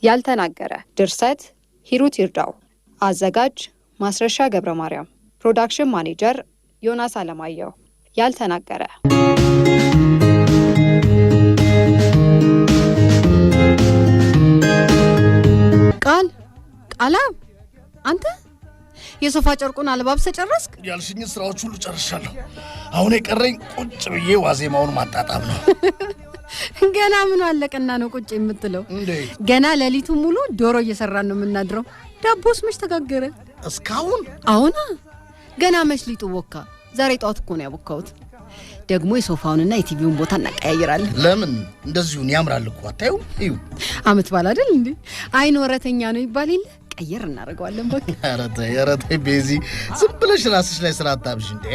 ያልተናገረ ድርሰት ሂሩት ይርዳው፣ አዘጋጅ ማስረሻ ገብረ ማርያም፣ production manager ዮናስ አለማየሁ። ያልተናገረ። ቃል ቃላ፣ አንተ የሶፋ ጨርቁን አለባብሰህ ጨረስክ? ያልሽኝን ስራዎች ሁሉ ጨርሻለሁ። አሁን የቀረኝ ቁጭ ብዬ ዋዜማውን ማጣጣም ነው። ገና ምኑ አለቀና ነው ቁጭ የምትለው? እንዴት? ገና ሌሊቱ ሙሉ ዶሮ እየሰራን ነው የምናድረው። ዳቦስ መች ተጋገረ? እስካሁን? አሁና ገና መች ሊጡ ቦካ። ዛሬ ጠዋት እኮ ነው ያቦካሁት። ደግሞ የሶፋውንና የቲቪውን ቦታ እናቀያይራለን። ለምን? እንደዚሁን ያምራል እኮ፣ አታዩም? እዩ። አመት በዓል አይደል እንዴ? አይን ወረተኛ ነው ይባል የለ፣ ቀየር እናደርገዋለን። በቃ። ኧረ ተይ፣ ኧረ ተይ ቤዚ፣ ዝም ብለሽ ራስሽ ላይ ስራ አታብዥ እንዴ።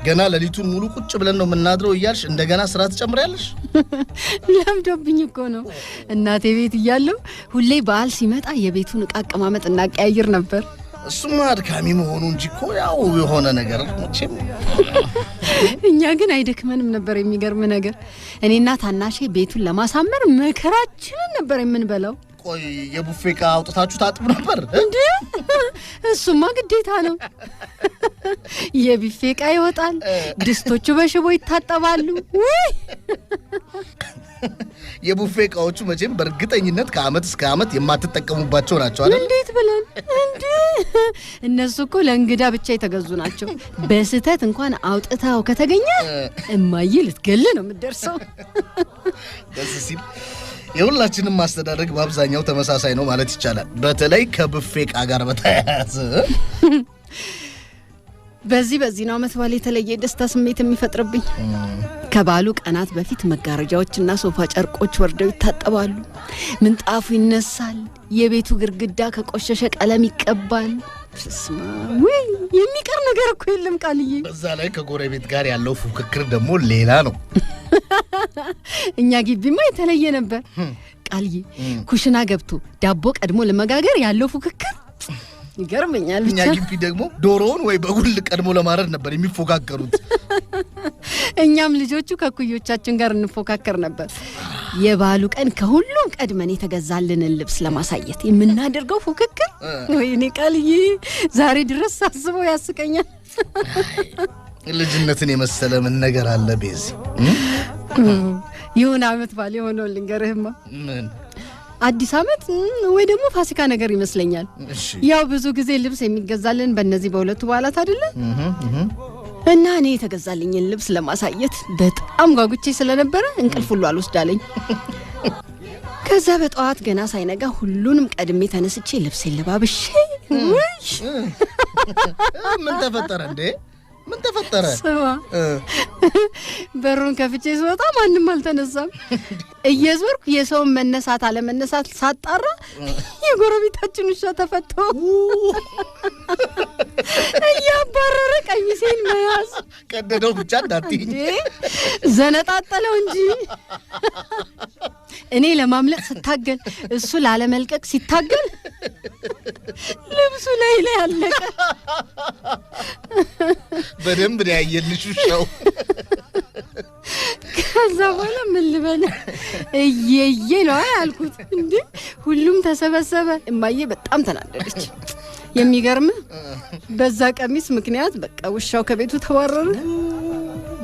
ገና ሌሊቱን ሙሉ ቁጭ ብለን ነው የምናድረው እያልሽ እንደገና ስራ ትጨምሪያለሽ? ለምዶብኝ እኮ ነው። እናቴ ቤት እያለሁ ሁሌ በዓል ሲመጣ የቤቱን ዕቃ አቀማመጥ እናቀያይር ነበር። እሱማ አድካሚ መሆኑ እንጂ እኮ ያው የሆነ ነገር መቼም። እኛ ግን አይደክመንም ነበር። የሚገርም ነገር እኔና ታናሼ ቤቱን ለማሳመር መከራችንን ነበር የምንበላው። ቆይ፣ የቡፌ ዕቃ አውጥታችሁ ታጥቡ ነበር? እንዴ፣ እሱማ ግዴታ ነው። የቢፌ ዕቃ ይወጣል፣ ድስቶቹ በሽቦ ይታጠባሉ። ውይ! የቡፌ ዕቃዎቹ መቼም በእርግጠኝነት ከአመት እስከ አመት የማትጠቀሙባቸው ናቸው አይደል? እንዴት ብለን እንዴ! እነሱ እኮ ለእንግዳ ብቻ የተገዙ ናቸው። በስህተት እንኳን አውጥታው ከተገኘ እማዬ ልትገል ነው የምትደርሰው። ደስ ሲል፣ የሁላችንም ማስተዳደግ በአብዛኛው ተመሳሳይ ነው ማለት ይቻላል። በተለይ ከቡፌ ዕቃ ጋር በተያያዘ። በዚህ ነው አመት በዓል የተለየ የደስታ ስሜት የሚፈጥርብኝ። ከበዓሉ ቀናት በፊት መጋረጃዎችና ሶፋ ጨርቆች ወርደው ይታጠባሉ። ምንጣፉ ይነሳል። የቤቱ ግድግዳ ከቆሸሸ ቀለም ይቀባል። ስማ፣ ውይ፣ የሚቀር ነገር እኮ የለም ቃልዬ። በዛ ላይ ከጎረቤት ጋር ያለው ፉክክር ደግሞ ሌላ ነው። እኛ ግቢማ የተለየ ነበር ቃልዬ። ኩሽና ገብቶ ዳቦ ቀድሞ ለመጋገር ያለው ፉክክር ይገርመኛል። እኛ ብቻ ግቢ ደግሞ ዶሮውን ወይ በጉን ቀድሞ ለማረድ ነበር የሚፎካከሩት። እኛም ልጆቹ ከኩዮቻችን ጋር እንፎካከር ነበር። የበዓሉ ቀን ከሁሉም ቀድመን የተገዛልንን ልብስ ለማሳየት የምናደርገው ፉክክር፣ ወይኔ ቃልዬ፣ ዛሬ ድረስ ሳስበው ያስቀኛል። ልጅነትን የመሰለ ምን ነገር አለ ቤዚ? ይሁን፣ አመት በዓል የሆነውን ልንገርህማ። ምን? አዲስ አመት ወይ ደግሞ ፋሲካ ነገር ይመስለኛል። ያው ብዙ ጊዜ ልብስ የሚገዛልን በእነዚህ በሁለቱ በዓላት አይደለ? እና እኔ የተገዛልኝን ልብስ ለማሳየት በጣም ጓጉቼ ስለነበረ እንቅልፍ ሁሉ አልወስዳለኝ። ከዛ በጠዋት ገና ሳይነጋ ሁሉንም ቀድሜ ተነስቼ ልብሴን ለባብሼ፣ ውይ! ምን ተፈጠረ እንዴ? ምን ተፈጠረ? ስማ፣ በሩን ከፍቼ ስወጣ ማንም አልተነሳም። እየዞርኩ የሰውን መነሳት አለመነሳት ሳጣራ የጎረቤታችን ውሻ ተፈቶ እያባረረ ቀሚሴን መያዝ። ቀደደው ብቻ እንዳትይኝ። እንዴ፣ ዘነጣጠለው እንጂ። እኔ ለማምለጥ ስታገል፣ እሱ ላለመልቀቅ ሲታገል ልብሱ ላይ ላይ አለቀ። በደንብ ነው ያየልሽ ውሻው። ከዛ በኋላ ምን ልበል፣ እየዬ ነው ያልኩት። እንዴ፣ ሁሉም ተሰበሰበ። እማዬ በጣም ተናደደች። የሚገርም፣ በዛ ቀሚስ ምክንያት በቃ ውሻው ከቤቱ ተባረረ።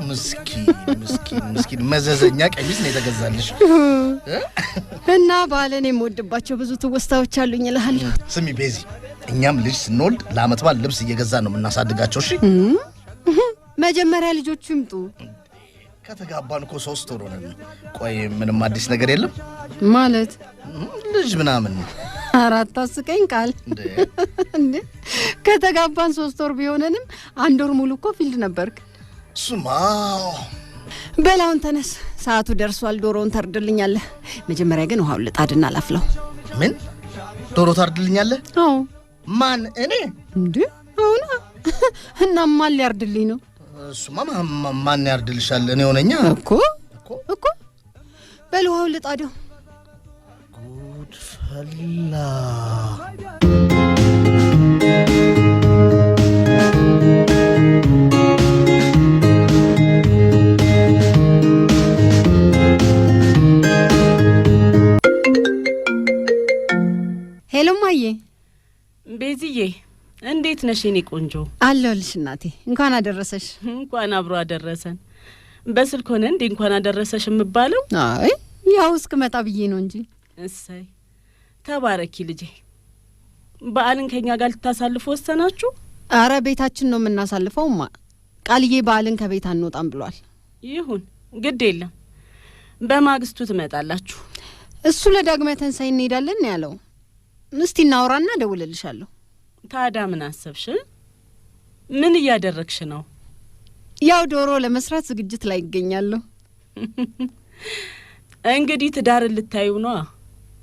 ምስኪን፣ ምስኪን፣ ምስኪን፣ መዘዘኛ ቀሚስ ነው የተገዛልሽ። እና በዓልን የምወድባቸው ብዙ ትውስታዎች አሉኝ እልሃለሁ። ስሚ ቤዚ፣ እኛም ልጅ ስንወልድ ለአመት በዓል ልብስ እየገዛን ነው የምናሳድጋቸው። እሺ? መጀመሪያ ልጆቹ ይምጡ። ከተጋባን እኮ 3 ወር ሆነን። ቆይ፣ ምንም አዲስ ነገር የለም? ማለት? ልጅ ምናምን። አራት አስቀኝ ቃል። እንዴ? እንዴ፣ ከተጋባን 3 ወር ቢሆነንም አንድ ወር ሙሉ እኮ field ነበርክ። እሱማ። በል አሁን ተነስ፣ ሰዓቱ ደርሷል። ዶሮውን ታርድልኛለህ። መጀመሪያ ግን ውሃውን ልጣድና ላፍለው። ምን፣ ዶሮ ታርድልኛለህ? አዎ። ማን፣ እኔ? እንዴ አሁና፣ እና ማን ሊያርድልኝ ነው? እሱማ ማን ያርድልሻል? እኔ ሆነኛ። እኮ እኮ፣ በል ውሃውን ልጣደው። ጉድ ፈላ። እንዴት ነሽ የኔ ቆንጆ? አለሁልሽ እናቴ። እንኳን አደረሰሽ። እንኳን አብሮ አደረሰን። በስልክ ሆነ እንዴ እንኳን አደረሰሽ የምባለው? አይ ያው እስክመጣ ብዬ ነው እንጂ። እሰይ ተባረኪ ልጄ። በዓልን ከኛ ጋር ልታሳልፉ ወሰናችሁ? አረ ቤታችን ነው የምናሳልፈውማ። ቃልዬ በዓልን ከቤት አንወጣም ብሏል። ይሁን ግድ የለም በማግስቱ ትመጣላችሁ። እሱ ለዳግማይ ትንሣኤ እንሄዳለን ያለው። እስቲ እናውራና እደውልልሻለሁ። ታዲያ ምን አሰብሽ? ምን እያደረግሽ ነው? ያው ዶሮ ለመስራት ዝግጅት ላይ ይገኛለሁ። እንግዲህ ትዳርን ልታዩ ነዋ።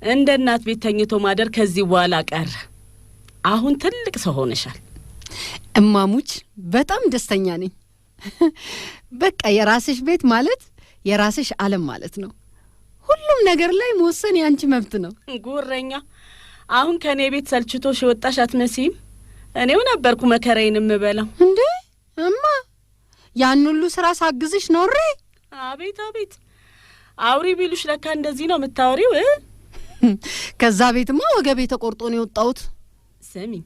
እንደ እናት ቤት ተኝቶ ማደር ከዚህ በኋላ ቀረ። አሁን ትልቅ ሰው ሆነሻል። እማሙች በጣም ደስተኛ ነኝ። በቃ የራስሽ ቤት ማለት የራስሽ ዓለም ማለት ነው። ሁሉም ነገር ላይ መወሰን ያንቺ መብት ነው። ጉረኛ! አሁን ከኔ ቤት ሰልችቶሽ የወጣሽ አትመስይም። እኔው ነበርኩ መከራዬን የምበላው። እንዴ እማ፣ ያን ሁሉ ስራ ሳግዝሽ ኖሬ። አቤት አቤት፣ አውሪ ቢሉሽ ለካ እንደዚህ ነው የምታወሪው። ከዛ ቤትማ ወገቤ ተቆርጦ ነው የወጣሁት። ስሚኝ፣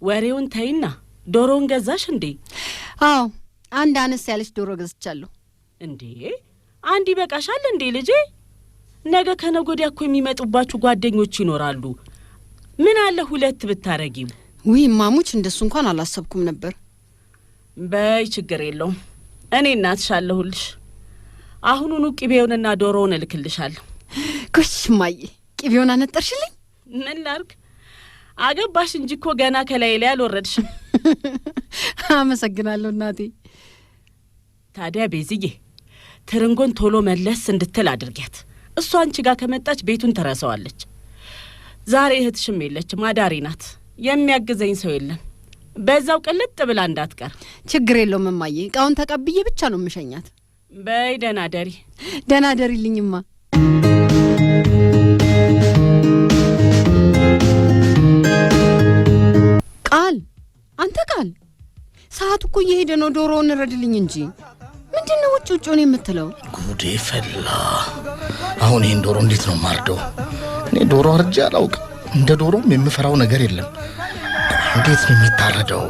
ወሬውን ተይና ዶሮውን ገዛሽ እንዴ? አዎ፣ አንድ አነስ ያለች ዶሮ ገዝቻለሁ። እንዴ አንድ ይበቃሻል እንዴ ልጄ? ነገ ከነገ ወዲያ እኮ የሚመጡባችሁ ጓደኞች ይኖራሉ። ምን አለ ሁለት ብታረጊው? ውይ ማሙች፣ እንደሱ እንኳን አላሰብኩም ነበር። በይ ችግር የለውም፣ እኔ እናትሽ አለሁልሽ። አሁኑኑ ቅቤውንና ዶሮውን እልክልሻለሁ። ጎሽ እማዬ፣ ቅቤውን አነጠርሽልኝ? ምን ላርግ፣ አገባሽ እንጂ እኮ ገና ከላይ ላይ አልወረድሽም። አመሰግናለሁ እናቴ። ታዲያ ቤዝዬ ትርንጎን ቶሎ መለስ እንድትል አድርጊያት። እሷ አንቺ ጋር ከመጣች ቤቱን ትረሳዋለች። ዛሬ እህትሽም የለችም፣ አዳሪ ናት። የሚያግዘኝ ሰው የለም። በዛው ቅልጥ ብላ እንዳትቀር። ችግር የለውም እማዬ፣ እቃውን ተቀብዬ ብቻ ነው የምሸኛት። በይ ደህና ደሪ። ደህና ደሪልኝማ። ቃል፣ አንተ ቃል፣ ሰዓቱ እኮ እየሄደ ነው። ዶሮውን እረድልኝ እንጂ። ምንድን ነው ውጭ ውጭውን የምትለው? ጉዴ ፈላ። አሁን ይህን ዶሮ እንዴት ነው ማርደው? እኔ ዶሮ አርጄ አላውቅም። እንደ ዶሮም የምፈራው ነገር የለም። እንዴት ነው የሚታረደው?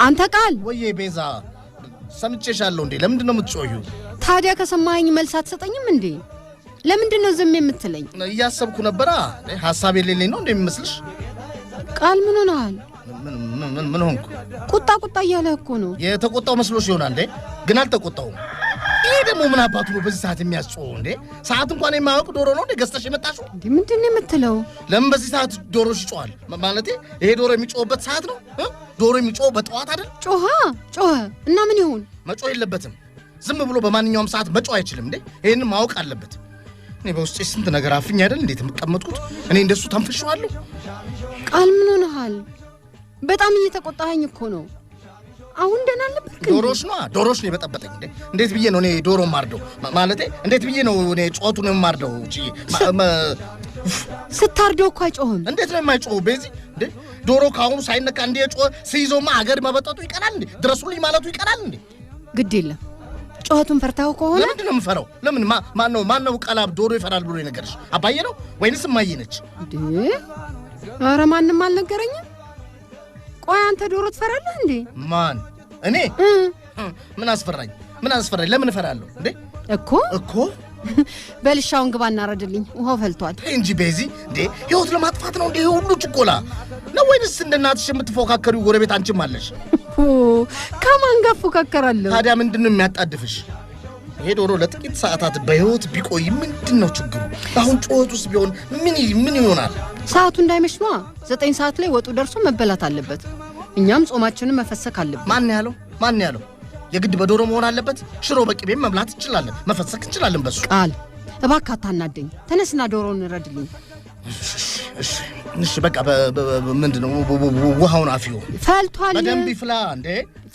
አንተ ቃል። ወዬ ቤዛ፣ ሰምቼሻለሁ። እንዴ ለምንድን ነው የምትጮዩ? ታዲያ ከሰማኸኝ መልስ አትሰጠኝም እንዴ? ለምንድን ነው ዝም የምትለኝ? እያሰብኩ ነበራ። ሀሳብ የሌለኝ ነው እንደሚመስልሽ? ቃል ምን ሆነሃል? ምን ሆንኩ? ቁጣ ቁጣ እያለህ እኮ ነው። የተቆጣው መስሎሽ ይሆናል እንዴ? ግን አልተቆጣውም። ይሄ ደግሞ ምን አባቱ ነው በዚህ ሰዓት የሚያስጮኸው እንዴ? ሰዓት እንኳን የማያውቅ ዶሮ ነው እንዴ ገዝተሽ የመጣሽው? እንዴ ምንድን ነው የምትለው? ለምን በዚህ ሰዓት ዶሮሽ ይጮሃል? ማለቴ ይሄ ዶሮ የሚጮህበት ሰዓት ነው? ዶሮ የሚጮኸው በጠዋት አይደል? ጮኸ ጮኸ እና ምን ይሁን? መጮህ የለበትም። ዝም ብሎ በማንኛውም ሰዓት መጮህ አይችልም እንዴ? ይሄንን ማወቅ አለበት። እኔ በውስጤ ስንት ነገር አፍኝ አይደል እንዴት የምቀመጥኩት? እኔ እንደሱ ተንፍሼዋለሁ። ቃል ምን ሆነሃል? በጣም እየተቆጣኸኝ እኮ ነው። አሁን ደህና አልነበርክ? ዶሮሽ ነው ዶሮሽ ነው የበጠበጠኝ እንዴ። እንዴት ብዬ ነው እኔ ዶሮ ማርደው? ማለቴ እንዴት ብዬ ነው እኔ ጮቱን የማርደው? ስታርደው እኮ አይጮህም። እንዴት ነው የማይጮኸው? ቤዚ እንዴ ዶሮ ከአሁኑ ሳይነካ እንዴ ጮኸ ሲይዘውማ አገር መበጠጡ ይቀራል እንዴ? ድረሱልኝ ማለቱ ይቀራል እንዴ? ግድ የለም ጮኸቱን ፈርታው ከሆነ። ለምንድን ነው የምፈራው? ለምን ማን ነው ቀላብ ዶሮ ይፈራል ብሎ የነገርሽ? አባዬ ነው ወይንስ እማዬ ነች? እንዴ ኧረ ማንም አልነገረኝም። ቆይ አንተ ዶሮ ትፈራለህ እንዴ? ማን እኔ? ምን አስፈራኝ? ምን አስፈራኝ? ለምን እፈራለሁ እንዴ? እኮ እኮ በልሻውን ግባ እናረድልኝ፣ ውሃው ፈልቷል። እንጂ ቤዚ እንዴ ህይወት ለማጥፋት ነው እንዴ ሁሉ ችኮላ ነው ወይንስ እንደ እናትሽ የምትፎካከሪው ጎረቤት አንቺም አለሽ? ከማን ጋር እፎካከራለሁ? ታዲያ ምንድን ነው የሚያጣድፍሽ? ይሄ ዶሮ ለጥቂት ሰዓታት በህይወት ቢቆይ ምንድን ነው ችግሩ? አሁን ጩኸት ውስጥ ቢሆን ምን ይሆናል? ሰዓቱ እንዳይመሽ ነዋ። 9 ሰዓት ላይ ወጡ ደርሶ መበላት አለበት። እኛም ጾማችንን መፈሰክ አለብን። ማን ያለው? ማን ያለው? የግድ በዶሮ መሆን አለበት? ሽሮ በቅቤም መብላት እንችላለን፣ መፈሰክ እንችላለን በሱ። ቃል እባክህ አታናደኝ። ተነስና ዶሮውን እረድልኝ። እሺ እሺ በቃ ምንድን ነው ውሃውን አፍዮ። ፈልቷል። በደንብ ይፍላ እንዴ።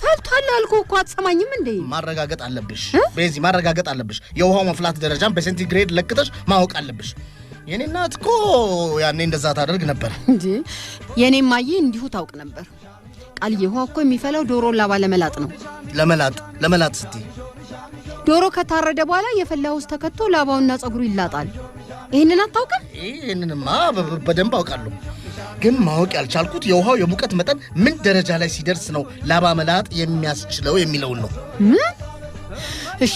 ፈልቷል አልኩህ እኮ አትሰማኝም እንዴ? ማረጋገጥ አለብሽ ቤዚ፣ ማረጋገጥ አለብሽ። የውሃው መፍላት ደረጃን በሴንቲግሬድ ለክተሽ ማወቅ አለብሽ። የኔ እናት እኮ ያኔ እንደዛ ታደርግ ነበር እንዴ። የኔ ማዬ እንዲሁ ታውቅ ነበር። ቃልዬ ውሃ እኮ የሚፈላው ዶሮ ላባ ለመላጥ ነው። ለመላጥ ለመላጥ ስትይ ዶሮ ከታረደ በኋላ የፈላ ውስጥ ተከቶ ላባውና ጸጉሩ ይላጣል። ይህንን አታውቅም? ይህንንማ በደንብ አውቃለሁ። ግን ማወቅ ያልቻልኩት የውሃው የሙቀት መጠን ምን ደረጃ ላይ ሲደርስ ነው ላባ መላጥ የሚያስችለው የሚለውን ነው። ምን? እሺ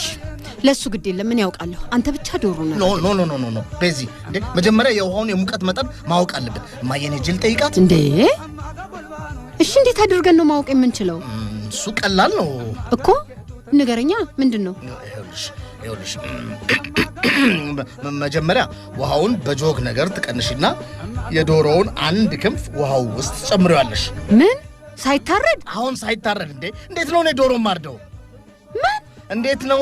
ለሱ ግድ የለም፣ ምን ያውቃለሁ። አንተ ብቻ ዶሮ ነው። No no no no no ቤዚ፣ እንዴ መጀመሪያ የውሃውን የሙቀት መጠን ማወቅ አለብን። እማዬን ሄጄ ልጠይቃት እንዴ? እሺ እንዴት አድርገን ነው ማወቅ የምንችለው? እሱ ቀላል ነው እኮ ንገረኛ፣ ምንድን ነው? ይኸውልሽ መጀመሪያ ውሃውን በጆግ ነገር ትቀንሽና የዶሮውን አንድ ክንፍ ውሃው ውስጥ ጨምሪዋለሽ። ምን ሳይታረድ? አሁን ሳይታረድ። እንዴ እንዴት ነው እኔ ዶሮ ማርደው? ምን እንዴት ነው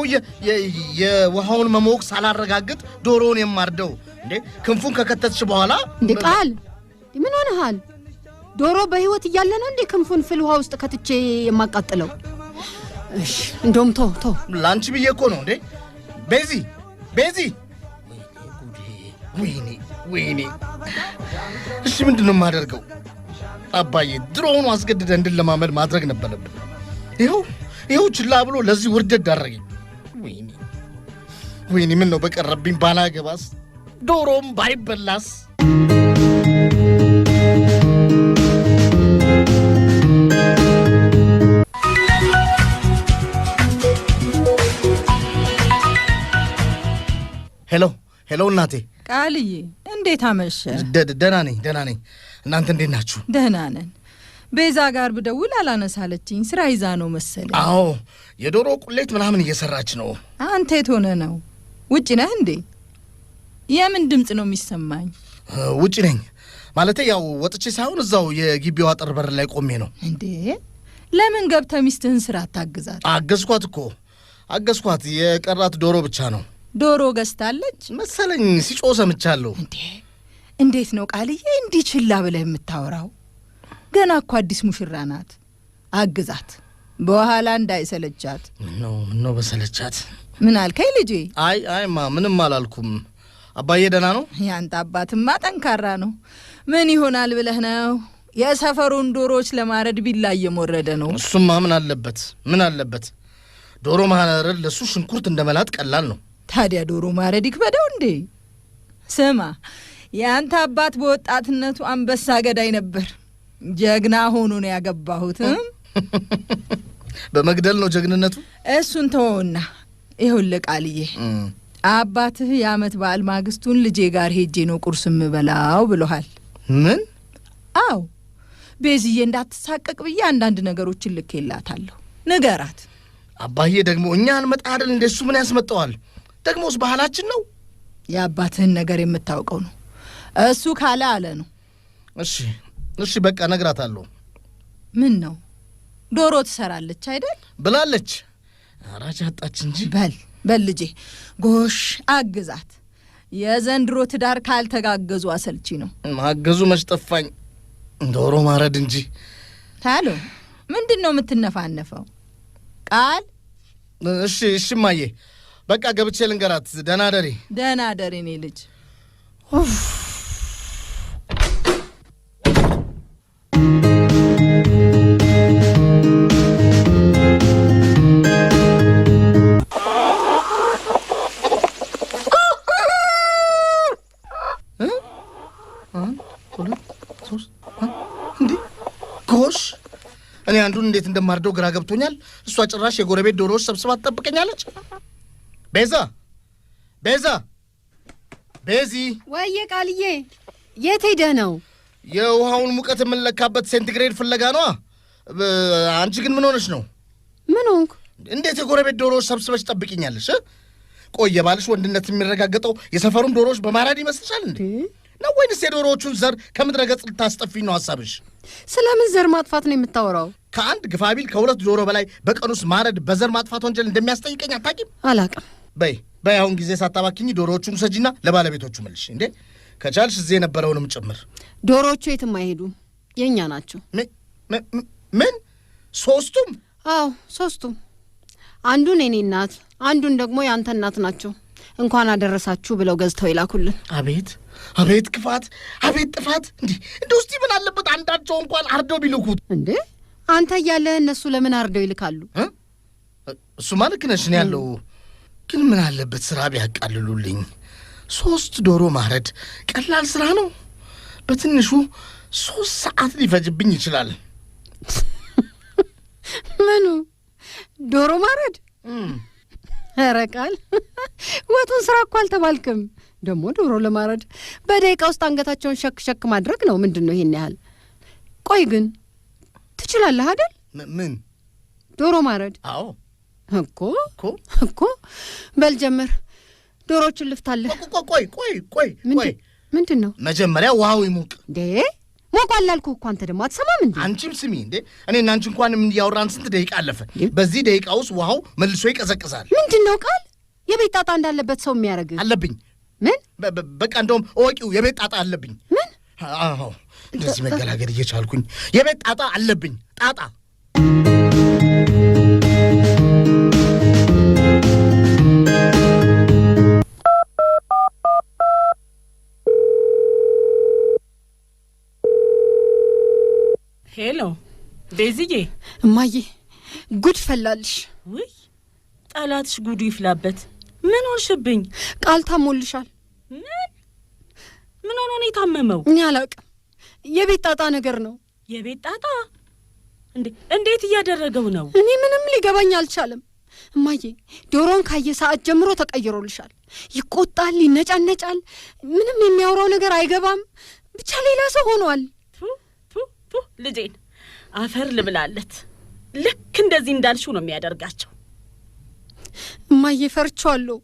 የውሃውን መሞቅ ሳላረጋግጥ ዶሮውን የማርደው? እንዴ ክንፉን ከከተትሽ በኋላ እንዴ ቃል ምን ሆነሃል? ዶሮ በህይወት እያለ ነው እንዴ ክንፉን ፍል ውሃ ውስጥ ከትቼ የማቃጥለው? እሺ እንደውም ተው ተው፣ ላንቺ ብዬ እኮ ነው። እንዴ ቤዚ ቤዚ፣ ወይኔ ወይኔ። እሺ ምንድን ነው የማደርገው? አባዬ ድሮውኑ አስገድደ እንድለማመድ ማድረግ ነበረብን። ይኸው ችላ ብሎ ለዚህ ውርደት ዳረገኝ። ወይኔ ወይኔ፣ ምን ነው በቀረብኝ ባላገባስ፣ ዶሮም ባይበላስ። Hello hello፣ እናቴ ቃልዬ፣ እንዴት አመሸ? ደህና ነኝ ደህና ነኝ። እናንተ እንዴት ናችሁ? ደህና ነን። ቤዛ ጋር ብደውል አላነሳለችኝ። ስራ ይዛ ነው መሰለኝ። አዎ የዶሮ ቁሌት ምናምን እየሰራች ነው። አንተ የት ሆነ ነው? ውጭ ነህ እንዴ? የምን ድምፅ ነው የሚሰማኝ? ውጭ ነኝ ማለቴ ያው ወጥቼ ሳይሆን እዛው የግቢው አጥር በር ላይ ቆሜ ነው። እንዴ ለምን ገብተህ ሚስትህን ስራ አታግዛት? አገዝኳት እኮ አገዝኳት። የቀራት ዶሮ ብቻ ነው። ዶሮ ገዝታለች መሰለኝ፣ ሲጮህ ሰምቻለሁ። እንዴ እንዴት ነው ቃልዬ እንዲህ ችላ ብለህ የምታወራው? ገና እኮ አዲስ ሙሽራ ናት። አግዛት፣ በኋላ እንዳይሰለቻት። ምነው በሰለቻት? ምን አልከኝ ልጄ? አይ አይማ ምንም አላልኩም። አባዬ ደህና ነው? ያንተ አባትማ ጠንካራ ነው። ምን ይሆናል ብለህ ነው? የሰፈሩን ዶሮዎች ለማረድ ቢላ እየሞረደ ነው። እሱማ ምን አለበት ምን አለበት፣ ዶሮ ማረድ ለሱ ሽንኩርት እንደመላጥ ቀላል ነው። ታዲያ ዶሮ ማረድ ይክበደው እንዴ? ስማ የአንተ አባት በወጣትነቱ አንበሳ ገዳይ ነበር። ጀግና ሆኖ ነው ያገባሁት። በመግደል ነው ጀግንነቱ። እሱን ተወውና ይኸውልህ ቃልዬ፣ አባትህ የዓመት በዓል ማግስቱን ልጄ ጋር ሄጄ ነው ቁርስ የምበላው ብሎሃል። ምን? አዎ ቤዝዬ እንዳትሳቀቅ ብዬ አንዳንድ ነገሮችን ልኬላታለሁ። ንገራት። አባዬ ደግሞ እኛ አንመጣ አይደል እንደ እሱ ምን ያስመጣዋል? ደግሞስ ባህላችን ነው። የአባትህን ነገር የምታውቀው ነው። እሱ ካለ አለ ነው። እሺ እሺ በቃ እነግራታለሁ። ምን ነው ዶሮ ትሰራለች አይደል ብላለች። አራጅ አጣች እንጂ። በል በል ልጄ ጎሽ አግዛት። የዘንድሮ ትዳር ካልተጋገዙ አሰልቺ ነው። ማገዙ መች ጠፋኝ፣ ዶሮ ማረድ እንጂ። ታሎ ምንድን ነው የምትነፋነፈው? ቃል እሺ እሺ እማዬ በቃ ገብቼ ልንገራት። ደህና ደሪ። ደህና ደሪ እኔ ልጅ። እንዴ ጎሽ፣ እኔ አንዱን እንዴት እንደማርደው ግራ ገብቶኛል። እሷ ጭራሽ የጎረቤት ዶሮዎች ሰብስባ ትጠብቀኛለች። ቤዛ ቤዛ ቤዚ! ወይዬ ቃልዬ፣ የት ሄደህ ነው? የውሃውን ሙቀት የምንለካበት ሴንቲግሬድ ፍለጋ ነዋ። አንቺ ግን ምን ሆነሽ ነው? ምን ሆንኩ? እንዴት የጎረቤት ዶሮዎች ሰብስበሽ ትጠብቂኛለሽ? ቆይ የባልሽ ወንድነት የሚረጋገጠው የሰፈሩን ዶሮዎች በማረድ ይመስልሻል እንዴ? ነው ወይንስ የዶሮዎቹን ዘር ከምድረ ገጽ ልታስጠፊኝ ነው ሀሳብሽ? ስለምን ዘር ማጥፋት ነው የምታወራው? ከአንድ ግፋቢል ከሁለት ዶሮ በላይ በቀን ውስጥ ማረድ በዘር ማጥፋት ወንጀል እንደሚያስጠይቀኝ አታውቂም? አላውቅም። በይ በይ አሁን ጊዜ ሳታባክኝ ዶሮዎቹን ሰጂና ለባለቤቶቹ መልሽ። እንዴ ከቻልሽ እዚህ የነበረውንም ጭምር። ዶሮዎቹ የትም አይሄዱም፣ የእኛ ናቸው። ምን? ሶስቱም? አዎ ሶስቱም። አንዱን የኔ እናት፣ አንዱን ደግሞ የአንተ እናት ናቸው። እንኳን አደረሳችሁ ብለው ገዝተው ይላኩልን። አቤት አቤት ክፋት፣ አቤት ጥፋት! እንዲህ እንደ ውስጥ ምን አለበት አንዳቸው እንኳን አርደው ቢልኩት። እንዴ አንተ እያለህ እነሱ ለምን አርደው ይልካሉ? እሱማ ልክ ነሽ። እኔ ያለው ግን ምን አለበት ስራ ቢያቃልሉልኝ። 3 ዶሮ ማረድ ቀላል ስራ ነው። በትንሹ 3 ሰዓት ሊፈጅብኝ ይችላል። ምኑ ዶሮ ማረድ? ኧረ ቃል ወጡን ስራ እኮ አልተባልክም። ደግሞ ዶሮ ለማረድ በደቂቃ ውስጥ አንገታቸውን ሸክ ሸክ ማድረግ ነው። ምንድን ነው ይሄን ያህል? ቆይ ግን ትችላለህ አይደል? ምን ዶሮ ማረድ? አዎ እኮ እኮ በል ጀምር። ዶሮዎችን ልፍታለህ። ቆይ ቆይ ቆይ ቆይ፣ ምንድን ነው? መጀመሪያ ውሃው ይሙቅ። እንዴ ሞቋል አልኩህ እኮ አንተ ደግሞ አትሰማም እንዴ? አንቺም ስሚ እንዴ፣ እኔና አንቺ እንኳን ምን እያወራን ስንት ደቂቃ አለፈ። በዚህ ደቂቃ ውስጥ ውሃው መልሶ ይቀዘቅዛል። ምንድን ነው ቃል? የቤት ጣጣ እንዳለበት ሰው የሚያደርግ አለብኝ። ምን? በቃ እንደውም እወቂው፣ የቤት ጣጣ አለብኝ። ምን? አዎ እንደዚህ መገላገል እየቻልኩኝ የቤት ጣጣ አለብኝ። ጣጣ Hello ቤዝዬ። እማዬ ጉድ ፈላልሽ። ውይ ጠላትሽ ጉዱ ይፍላበት። ምን ሆንሽብኝ? ቃል ታሞልሻል። ምን ምን ሆኖ ነው የታመመው? እኔ አላውቅም። የቤት ጣጣ ነገር ነው። የቤት ጣጣ እንዴ? እንዴት እያደረገው ነው? እኔ ምንም ሊገባኝ አልቻለም። እማዬ ዶሮን ካየ ሰዓት ጀምሮ ተቀይሮልሻል። ይቆጣል፣ ይነጫነጫል፣ ምንም የሚያወራው ነገር አይገባም። ብቻ ሌላ ሰው ሆኗል። ቱ ልጄን አፈር ልብላለት። ልክ እንደዚህ እንዳልሽው ነው የሚያደርጋቸው። እማዬ ፈርቼዋለሁ።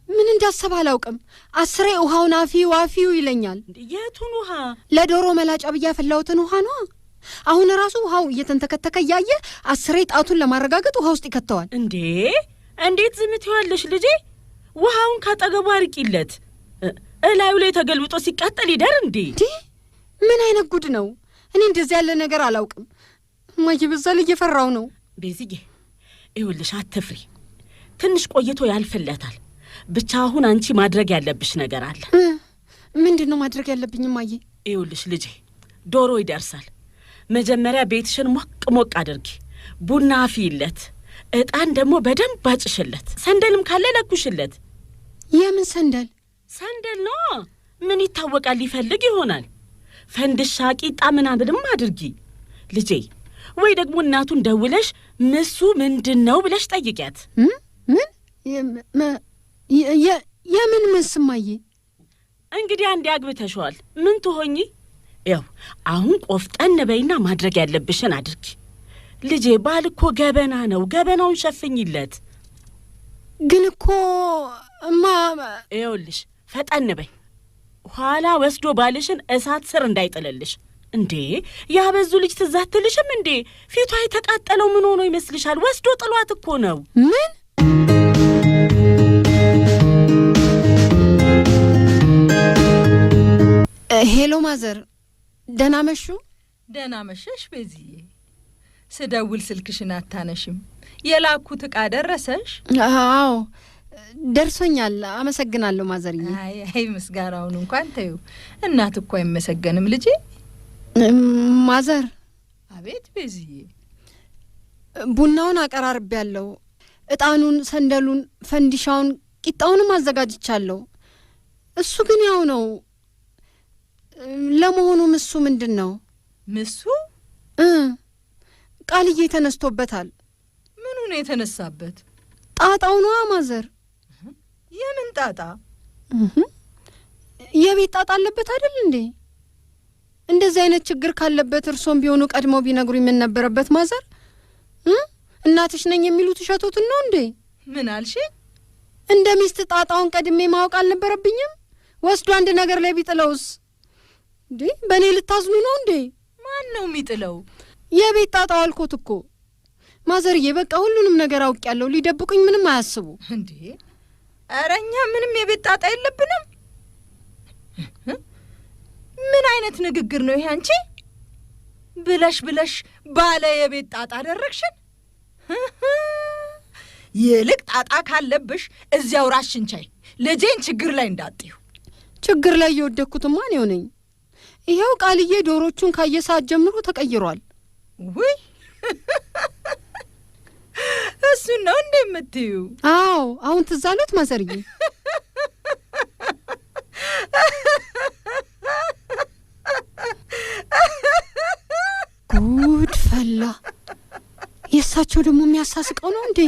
ምን እንዳሰበ አላውቅም። አስሬ ውሃውን አፊው አፊው ይለኛል። የቱን ውሃ? ለዶሮ መላጫ ብዬ ያፈላሁትን ውሃ ነዋ። አሁን ራሱ ውሃው እየተንተከተከ እያየ አስሬ ጣቱን ለማረጋገጥ ውሃ ውስጥ ይከተዋል። እንዴ እንዴት ዝም ትይዋለሽ ልጄ? ውሃውን ካጠገቡ አርቂለት። እላዩ ላይ ተገልብጦ ሲቃጠል ይደር እንዴ? ምን አይነት ጉድ ነው? እኔ እንደዚህ ያለ ነገር አላውቅም። እማዬ በዛ ላይ እየፈራው ነው። ቤዝዬ ይኸውልሽ፣ አትፍሪ። ትንሽ ቆይቶ ያልፍለታል። ብቻ አሁን አንቺ ማድረግ ያለብሽ ነገር አለ። ምንድን ነው ማድረግ ያለብኝ እማዬ? ይኸውልሽ ልጄ፣ ዶሮ ይደርሳል። መጀመሪያ ቤትሽን ሞቅ ሞቅ አድርጊ፣ ቡና አፍይለት፣ ዕጣን ደግሞ በደንብ አጭሽለት፣ ሰንደልም ካለ ለኩሽለት። የምን ሰንደል? ሰንደል ነዋ። ምን ይታወቃል፣ ሊፈልግ ይሆናል። ፈንድሻ፣ ቂጣ ምናምንም አድርጊ ልጄ። ወይ ደግሞ እናቱን ደውለሽ ምሱ ምንድን ነው ብለሽ ጠይቂያት። ምን የምን ምስ እማዬ? እንግዲህ አንዴ አግብተሽዋል፣ ምን ትሆኚ? ያው አሁን ቆፍጠን በይና ማድረግ ያለብሽን አድርጊ ልጄ። ባል እኮ ገበና ነው፣ ገበናውን ሸፍኝለት። ግን እኮ እማ፣ ይኸውልሽ ፈጠን በይ፣ ኋላ ወስዶ ባልሽን እሳት ስር እንዳይጥልልሽ። እንዴ ያበዙ ልጅ ትዝ አትልሽም እንዴ? ፊቷ የተቃጠለው ምን ሆኖ ይመስልሻል? ወስዶ ጥሏት እኮ ነው። ምን? Hello mother፣ ደህና መሹ? ደህና መሸሽ ቤዝዬ። ስደውል ስልክሽን አታነሽም። የላኩት ዕቃ ደረሰሽ? አዎ ደርሶኛል። አመሰግናለሁ ማዘርዬ። አይ አይ፣ ምስጋናውን እንኳን ተይው። እናት እኮ አይመሰገንም ልጄ። ማዘር። አቤት ቤዝዬ። ቡናውን አቀራርቤያለሁ። ዕጣኑን፣ ሰንደሉን፣ ፈንዲሻውን፣ ቂጣውንም አዘጋጅቻለሁ። እሱ ግን ያው ነው። ለመሆኑ ምሱ ምንድን ነው? ምሱ ቃልዬ ተነስቶበታል። ምኑ ነው የተነሳበት? ጣጣው ነዋ ማዘር። የምን ጣጣ? የቤት ጣጣ አለበት አይደል እንዴ? እንደዚህ አይነት ችግር ካለበት እርሶም ቢሆኑ ቀድመው ቢነግሩኝ ምን ነበረበት ማዘር? እናትሽ ነኝ የሚሉት ውሸቶትን ነው እንዴ? ምን አልሽ? እንደ ሚስት ጣጣውን ቀድሜ ማወቅ አልነበረብኝም? ወስዶ አንድ ነገር ላይ ቢጥለውስ? እንዴ በእኔ ልታዝኑ ነው እንዴ? ማን ነው የሚጥለው? የቤት ጣጣው አልኮት እኮ ማዘርዬ። በቃ ሁሉንም ነገር አውቄያለሁ። ሊደብቁኝ ምንም አያስቡ። እንዴ ኧረ እኛ ምንም የቤት ጣጣ የለብንም። ምን አይነት ንግግር ነው ይሄ? አንቺ ብለሽ ብለሽ ባለ የቤት ጣጣ አደረግሽን። ይልቅ ጣጣ ካለብሽ እዚያው ራስሽን ቻይ፣ ልጄን ችግር ላይ እንዳጥዩ። ችግር ላይ የወደቅኩትማ እኔው ነኝ። ይኸው ቃልዬ ዶሮቹን ካየ ሰዓት ጀምሮ ተቀይሯል። ውይ እሱን ነው እንዴ የምትዩ? አዎ አሁን ትዝ አሎት ማዘርዬ? ፈላ። የእሳቸው ደግሞ የሚያሳስቀው ነው እንዴ?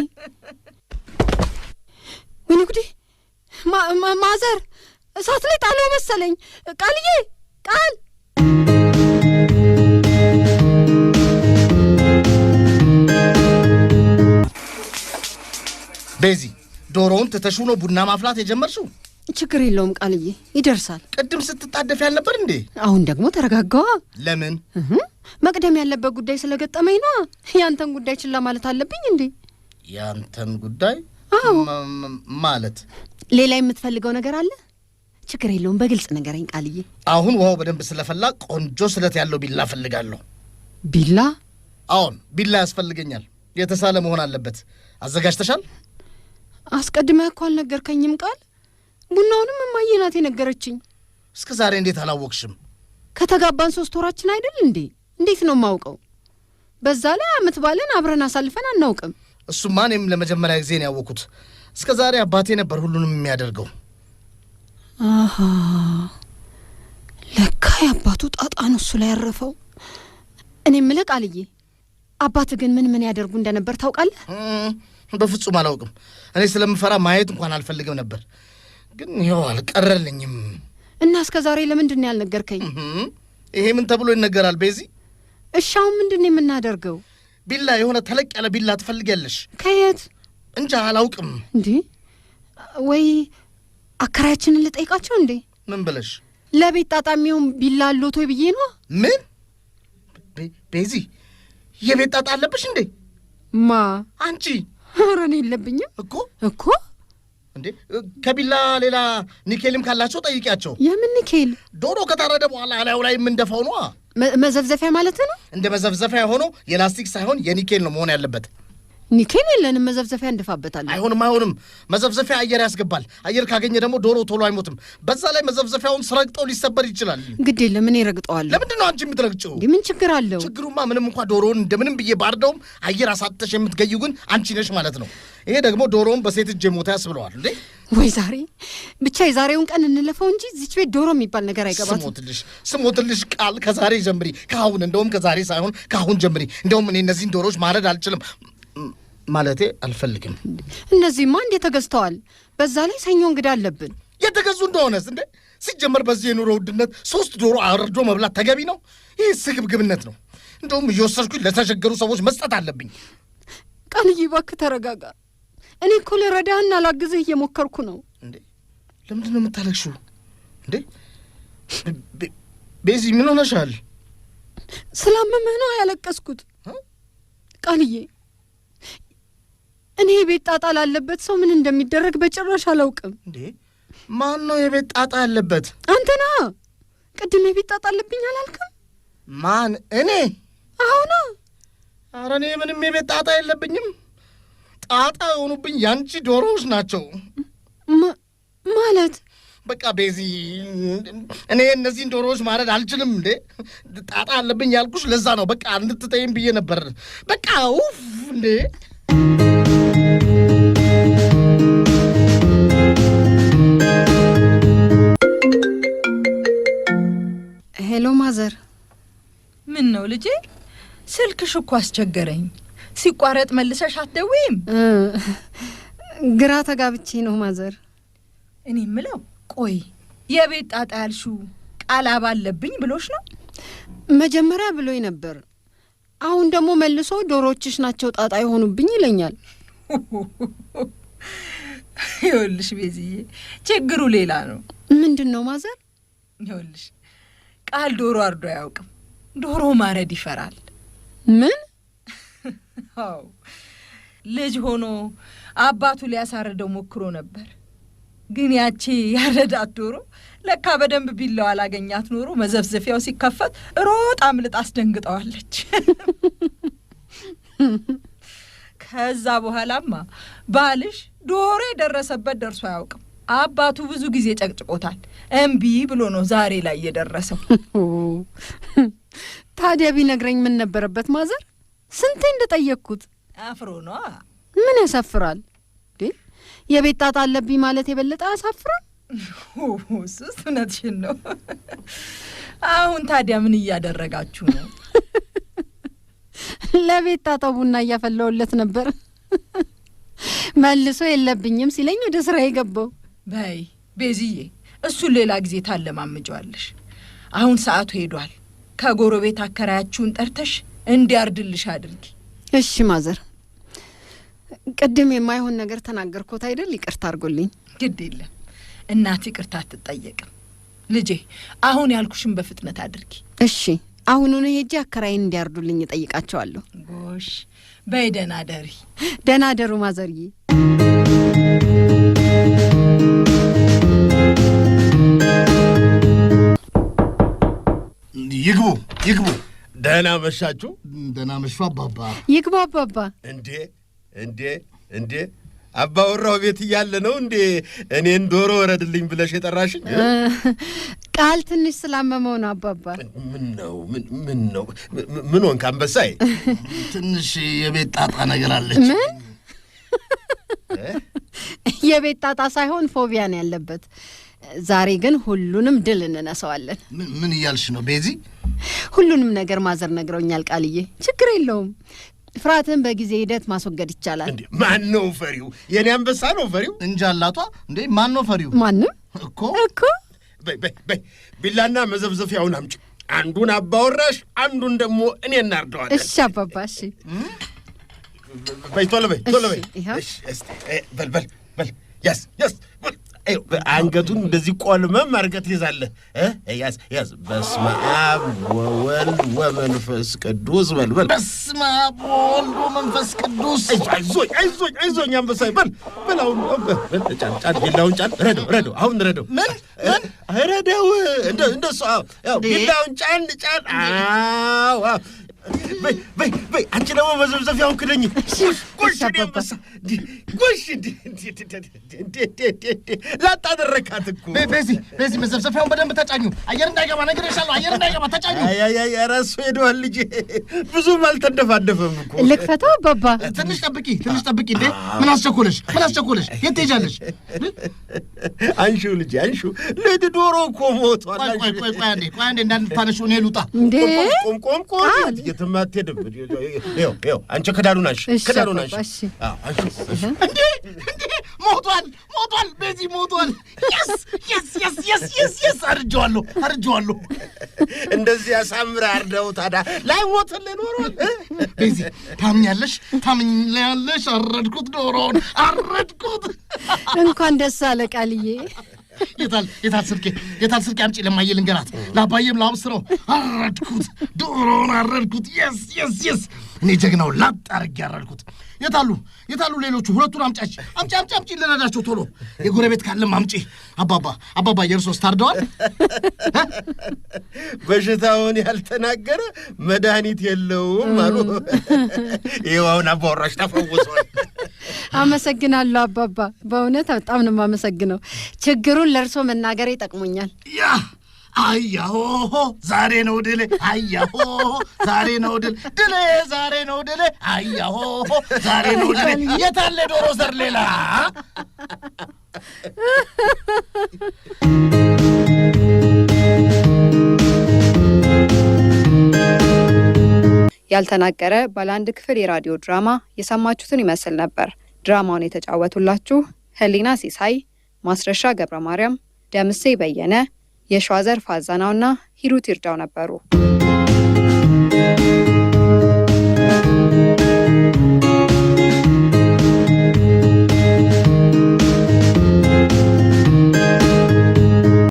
ወይኔ ጉዴ! Mother እሳት ላይ ጣለው መሰለኝ። ቃልዬ፣ ቃል! ቤዚ፣ ዶሮውን ትተሽው ነው ቡና ማፍላት የጀመርሽው? ችግር የለውም ቃልዬ፣ ይደርሳል። ቅድም ስትጣደፊ ያልነበር እንዴ? አሁን ደግሞ ተረጋጋዋ። ለምን? መቅደም ያለበት ጉዳይ ስለገጠመኝ ነዋ። ያንተን ጉዳይ ችላ ማለት አለብኝ እንዴ? ያንተን ጉዳይ? አዎ። ማለት ሌላ የምትፈልገው ነገር አለ? ችግር የለውም፣ በግልጽ ንገረኝ ቃልዬ። አሁን ውሃው በደንብ ስለፈላ ቆንጆ ስለት ያለው ቢላ እፈልጋለሁ። ቢላ? አዎን፣ ቢላ ያስፈልገኛል። የተሳለ መሆን አለበት። አዘጋጅተሻል? አስቀድመህ እኮ አልነገርከኝም ቃል። ቡናውንም እማዬ ናት የነገረችኝ። እስከ ዛሬ እንዴት አላወቅሽም? ከተጋባን 3 ወራችን አይደል እንዴ? እንዴት ነው የማውቀው? በዛ ላይ አመት ባለን አብረን አሳልፈን አናውቅም። እሱማ እኔም ለመጀመሪያ ጊዜ ነው ያወቅኩት። እስከ ዛሬ አባቴ ነበር ሁሉንም የሚያደርገው። አሃ፣ ለካ የአባቱ ጣጣ ነው እሱ ላይ ያረፈው። እኔ የምልህ ቃልዬ፣ አባት ግን ምን ምን ያደርጉ እንደነበር ታውቃለህ? በፍጹም አላውቅም። እኔ ስለምፈራ ማየት እንኳን አልፈልግም ነበር። ግን ይኸው አልቀረልኝም። እና እስከ ዛሬ ለምንድን ነው ያልነገርከኝ? ይሄ ምን ተብሎ ይነገራል ቤዚ? እሺ አሁን ምንድን ነው የምናደርገው? ቢላ፣ የሆነ ተለቅ ያለ ቢላ ትፈልጊያለሽ? ከየት? እንጃ አላውቅም። እንዴ፣ ወይ አከራያችንን ልጠይቃቸው እንዴ? ምን ብለሽ? ለቤት ጣጣ የሚሆን ቢላ አለዎት ወይ ብዬ ነዋ። ምን ቤዚ፣ የቤት ጣጣ አለብሽ እንዴ? ማ? አንቺ። ኧረ እኔ የለብኝም። እኮ እኮ እንዴ፣ ከቢላ ሌላ ኒኬልም ካላቸው ጠይቂያቸው። የምን ኒኬል? ዶሮ ከታረደ በኋላ ላዩ ላይ የምንደፋው ነዋ። መዘፍዘፊያ ማለት ነው? እንደ መዘፍዘፊያ ሆኖ የላስቲክ ሳይሆን የኒኬል ነው መሆን ያለበት። ኒኬል የለንም፣ መዘፍዘፊያ እንደፋበታለን። አይሆንም፣ አይሆንም። መዘፍዘፊያ አየር ያስገባል። አየር ካገኘ ደግሞ ዶሮ ቶሎ አይሞትም። በዛ ላይ መዘፍዘፊያውን ስረግጠው ሊሰበር ይችላል። ግድ የለም፣ እኔ ረግጠዋለሁ። ለምንድን ነው አንቺ የምትረግጪው? እንዴ ምን ችግር አለው? ችግሩማ ምንም እንኳ ዶሮውን እንደምንም ብዬ ባርደውም አየር አሳጥተሽ የምትገይው ግን አንቺ ነሽ ማለት ነው። ይሄ ደግሞ ዶሮውን በሴት እጅ የሞተ ያስብለዋል። እንዴ ወይ ዛሬ ብቻ የዛሬውን ቀን እንለፈው እንጂ እዚች ቤት ዶሮ የሚባል ነገር አይገባትም። ስሞትልሽ፣ ስሞትልሽ ቃል፣ ከዛሬ ጀምሪ። ከአሁን፣ እንደውም ከዛሬ ሳይሆን ከአሁን ጀምሪ። እንደውም እኔ እነዚህን ዶሮዎች ማረድ አልችልም፣ ማለቴ አልፈልግም። እነዚህማ እንዴ ተገዝተዋል። በዛ ላይ ሰኞ እንግዳ አለብን። የተገዙ እንደሆነስ እንዴ? ሲጀመር በዚህ የኑሮ ውድነት 3 ዶሮ አርዶ መብላት ተገቢ ነው? ይህ ስግብግብነት ነው። እንደውም እየወሰድኩኝ ለተቸገሩ ሰዎች መስጠት አለብኝ። ቃልዬ እባክህ ተረጋጋ። እኔ እኮ ልረዳህና ላግዝህ እየሞከርኩ ነው። እንዴ ለምንድን ነው የምታለቅሺው? እንዴ ቤዚ ምን ሆነሻል? ስላመመህ ነው ያለቀስኩት። ቃልዬ እኔ የቤት ጣጣ ላለበት ሰው ምን እንደሚደረግ በጭራሽ አላውቅም። እንዴ ማን ነው የቤት ጣጣ ያለበት? አንተ ነህ። ቅድም የቤት ጣጣ አለብኝ አላልክም? ማን? እኔ? አሁና። ኧረ እኔ ምንም የቤት ጣጣ የለብኝም። ጣጣ የሆኑብኝ ያንቺ ዶሮዎች ናቸው። ማለት? በቃ ቤዚ እኔ እነዚህን ዶሮዎች ማረድ አልችልም። እንዴ ጣጣ አለብኝ ያልኩሽ ለዛ ነው። በቃ እንድትጠይም ብዬ ነበር። በቃ ኡፍ እንዴ። Hello mother። ምን ነው ልጄ፣ ስልክሽ እኮ አስቸገረኝ። ሲቋረጥ መልሰሽ አትደውይም? ግራ ተጋብቼ ነው mother። እኔ የምለው ቆይ የቤት ጣጣ ያልሽው ቃል አለብኝ ብሎሽ ነው? መጀመሪያ ብሎኝ ነበር። አሁን ደግሞ መልሶ ዶሮዎችሽ ናቸው ጣጣ የሆኑብኝ ይለኛል። ይኸውልሽ ቤዝዬ፣ ችግሩ ሌላ ነው። ምንድን ነው mother? ይኸውልሽ ቃል ዶሮ አርዶ አያውቅም። ዶሮ ማረድ ይፈራል። ምን? አዎ፣ ልጅ ሆኖ አባቱ ሊያሳርደው ሞክሮ ነበር። ግን ያቺ ያረዳት ዶሮ ለካ በደንብ ቢላዋ አላገኛት ኖሮ መዘፍዘፊያው ሲከፈት ሮጣ አምልጣ አስደንግጠዋለች። ከዛ በኋላማ ባልሽ ዶሮ የደረሰበት ደርሶ አያውቅም። አባቱ ብዙ ጊዜ ጨቅጭቆታል። እምቢ ብሎ ነው ዛሬ ላይ የደረሰው። ታዲያ ቢነግረኝ ምን ነበረበት ማዘር? ስንቴ እንደጠየቅኩት። አፍሮ ነዋ። ምን ያሳፍራል? የቤት ጣጣ አለብኝ ማለት የበለጠ አያሳፍራል? እሱስ እውነትሽን ነው። አሁን ታዲያ ምን እያደረጋችሁ ነው? ለቤት ጣጣው ቡና እያፈላሁለት ነበር። መልሶ የለብኝም ሲለኝ ወደ ስራ የገባው። በይ ቤዝዬ፣ እሱን ሌላ ጊዜ ታለማምጀዋለሽ። አሁን ሰዓቱ ሄዷል። ከጎረቤት አከራያችሁን ጠርተሽ እንዲያርድልሽ አድርጊ። እሺ mother። ቅድም የማይሆን ነገር ተናገርኩት አይደል? ይቅርታ አድርጎልኝ። ግድ የለም እናት ይቅርታ አትጠየቅም። ልጄ አሁን ያልኩሽን በፍጥነት አድርጊ። እሺ አሁኑኑ ሄጄ አከራይን እንዲያርዱልኝ እጠይቃቸዋለሁ። ጎሽ በይ ደህና ደሪ። ደህና ደሩ ማዘርዬ። ይግቡ ይግቡ። ደህና መሻችሁ። ደህና መሹ አባባ። ይግቡ አባባ። እንዴ እንዴ እንዴ አባወራው ቤት እያለ ነው እንዴ እኔን ዶሮ ወረድልኝ ብለሽ የጠራሽኝ? ቃል ትንሽ ስላመመው ነው አባባ። ምን ነው ምን ነው ምን ሆንክ አንበሳዬ? ትንሽ የቤት ጣጣ ነገር አለች። ምን የቤት ጣጣ ሳይሆን phobia ነው ያለበት። ዛሬ ግን ሁሉንም ድል እንነሳዋለን። ምን እያልሽ ነው ቤዚ? ሁሉንም ነገር mother ነግረውኛል ቃልዬ። ችግር የለውም። ፍርሃትን በጊዜ ሂደት ማስወገድ ይቻላል። እንዴ ማን ነው ፈሪው? የኔ አንበሳ ነው ፈሪው? እንጃ አላቷ። እንዴ ማን ነው ፈሪው? ማንም እኮ እኮ። በይ በይ በይ፣ ቢላና መዘፍዘፊያውን አምጪ። አንዱን አባወራሽ፣ አንዱን ደግሞ እኔ እናርደዋለን። እሺ አባባ። እሺ በይ ቶሎ በይ ቶሎ በይ። እሺ እሺ በል በል በል፣ ያዝ ያዝ፣ አንገቱን እንደዚህ ቆልመም አድርገህ ትይዛለህ። ያዝ ያዝ። በስመ አብ ወወልድ ወመንፈስ ቅዱስ በል በል። በስመ አብ ወወልድ ወመንፈስ ቅዱስ። አይዞኝ አይዞኝ አይዞኝ አንበሳዬ በል በል። አሁን ጫን ጫን፣ ቢላውን ጫን። ረደው ረደው፣ አሁን ረደው። ምን ምን ረደው? እንደሱ ቢላውን ጫን ጫን። አዎ አዎ። በይ በይ በይ፣ አንቺ ደግሞ መዘብዘፊያውን ክደኝ። ጎሽ አንበሳ ጎሽ፣ ላጣ አደረካት እኮ። ቤዚ ቤዚ፣ መዘብዘፊያውን በደንብ ተጫኙ። አየር እንዳይገባ ነግሬሻለሁ። አየር እንዳይገባ ተጫኙ። አይ አይ፣ ኧረ እሱ ሄደዋል ልጄ፣ ብዙም አልተንደፋደፈም እኮ። ልክፈተው አባባ? ትንሽ ጠብቂ፣ ትንሽ ጠብቂ። እንዴ ምን አስቸኮለሽ? ምን አስቸኮለሽ? የት ትሄጃለሽ? አንሺው ልጄ አንሺው። ልጅ ዶሮ እኮ ሞቷል። ቆይ ቆይ ቆይ አንዴ ቆይ አንዴ፣ እንዳታነሺው እኔ ልውጣ። እንዴ ቆም ቆም ቆም፣ የትም አትሄድም። ይኸው ይኸው፣ አንቺ ክዳኑን አንሺ፣ ክዳኑን አንሺ። እንዴ እንዴ፣ ሞቷል ሞቷል፣ ቤዚ ሞቷል። Yes yes yes yes yes yes፣ አርጄዋለሁ አርጄዋለሁ። እንደዚህ አሳምረህ አርደው ታዲያ ላይሞትልህ ኖሯል። ቤዚ ታምኛለሽ? ታምኛለሽ? አረድኩት፣ ዶሮውን አረድኩት። እንኳን ደስ አለ ቃልዬ። የታል የታል ስልኬ? የታል ስልኬ? አምጪ ለማየ ልንገራት፣ ለአባዬም ላብስረው። አረድኩት፣ ዶሮውን አረድኩት። Yes yes yes፣ እኔ ጀግናው ላጥ አድርጌ አረድኩት። የታሉ የታሉ ሌሎቹ? ሁለቱን አምጫች፣ አምጪ አምጪ አምጪ፣ ልረዳቸው ቶሎ። የጎረቤት ካለም አምጪ። አባባ አባባ፣ የእርሶስ ታርደዋል? በሽታውን ያልተናገረ መድኃኒት የለውም አሉ። ይኸው አሁን አባወራሽ ተፈውሷል። አመሰግናለሁ አባባ፣ በእውነት በጣም ነው የማመሰግነው። ችግሩን ለእርሶ መናገሬ ይጠቅሞኛል። ያ አያሆ ዛሬ ነው ድሌ፣ አያሆ ዛሬ ነው ድል ድሌ፣ ዛሬ ነው ድሌ፣ አያሆ ዛሬ ነው ድሌ። የታለ ዶሮ ዘር ሌላ? ያልተናገረ ባለ አንድ ክፍል የራዲዮ ድራማ የሰማችሁትን ይመስል ነበር። ድራማውን የተጫወቱላችሁ ህሊና ሲሳይ፣ ማስረሻ ገብረ ማርያም፣ ደምሴ በየነ፣ የሸዋዘር ፋዛናውና ሂሩት ይርዳው ነበሩ።